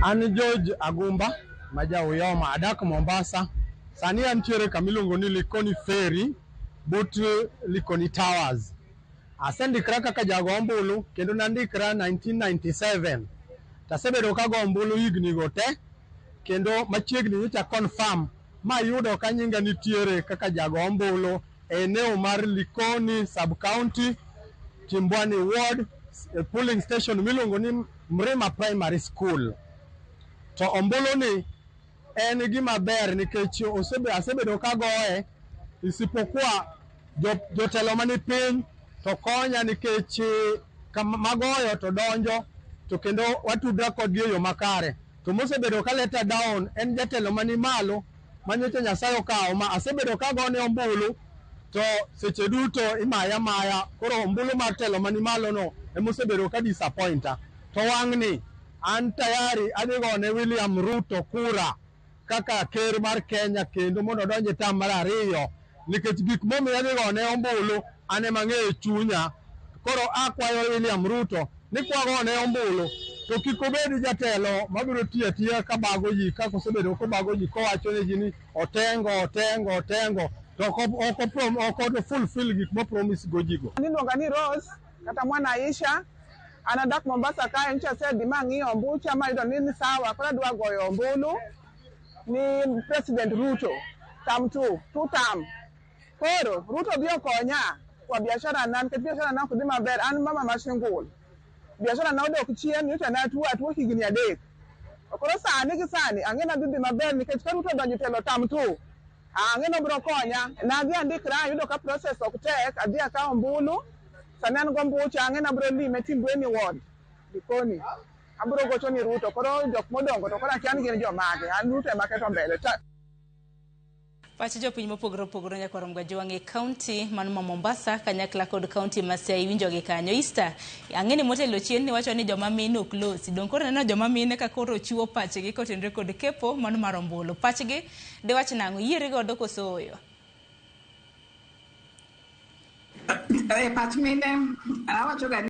An George Agumba ma ja Uyoma, adak Mombasa. Sani antiere kama iluongo ni Likoni Ferry but Likoni Towers. Asendikra kaka jago ombulu kendo nandikra 1997. Tasebedo kago ombulu higni go te kendo machiegni nyocha confirm mayudo ka nyinga nitiere kaka jago ombulu e eneo mar Likoni sub county, Timbwani ward, e polling station miluongo ni Mrima Primary School. To ombulu ni en gima ber nikech osebe, asebedo kagoye isipokuwa jotelo mani piny to konya nikech kama magoyo to donjo to kendo watudra kodgi e yo makare. To mosebedo ka leta down en jatelo mani malo manyocha Nyasaye okawo ma asebedo kagone ombulu to seche duto imaya amaya. Koro ombulu mar telo mani malo no emosebedo ka disappointa. To wang'ni an tayari adhi gone William Ruto kura kaka ker mar Kenya kendo mondo odonj e tam mar ariyo nikech gik momiyo adhi gone ombulu an ema ang'eyo e chunya. Koro akwayo William Ruto ni kwagone ombulu to kik obed jatelo mabiro tiyo atiya kabago ji kaka osebedo kobago ji kowacho ne ji ni otengo otengo otengo to ok fulfill gik mo promise go ji go. Iluonga ni Rose kata mwana Aisha. An adak Mombasa kae, nyocha asedhi ma ang'iyo ombucha mayudo ni ni sawa, koro adwa goyo ombulu ni President Ruto term two, two term. Koro Ruto bi okonya kwa biashara na nikech biashara na ok dhi maber, an mama ma single. Biashara na odok chien, nyocha ne atuo atuo higni adek. To koro sani gi sani ang'e ni adhi dhi maber nikech ka Ruto odonjo e telo term two, ang'e ni obiro konya. Nadhi andikra ayudo ka process ok tek, adhi akawo ombulu, sani an gombucha ang'e ni abiro lime Timbweni ward, Likoni. Abiro gocho ni Ruto, koro jok modongo to koro akia ni gin jomage, an Ruto ema aketo mbele. Ta Pach jopiny mopogore opogore nyakwar Mgajwang' e kaunti man ma Mombasa kanyakla kod kaunti ma Siaya iwinjogi kanyo. Easter, ang'e ni motelo chien niwacho ni joma mine ok losi. Dong' koro neno joma mine ka koro chiwo pachgi kotenore kod kepo mano mar ombulu. Pachgi diwach nang'o? Iyieri godo koso ooyo? E pach mine awacho ga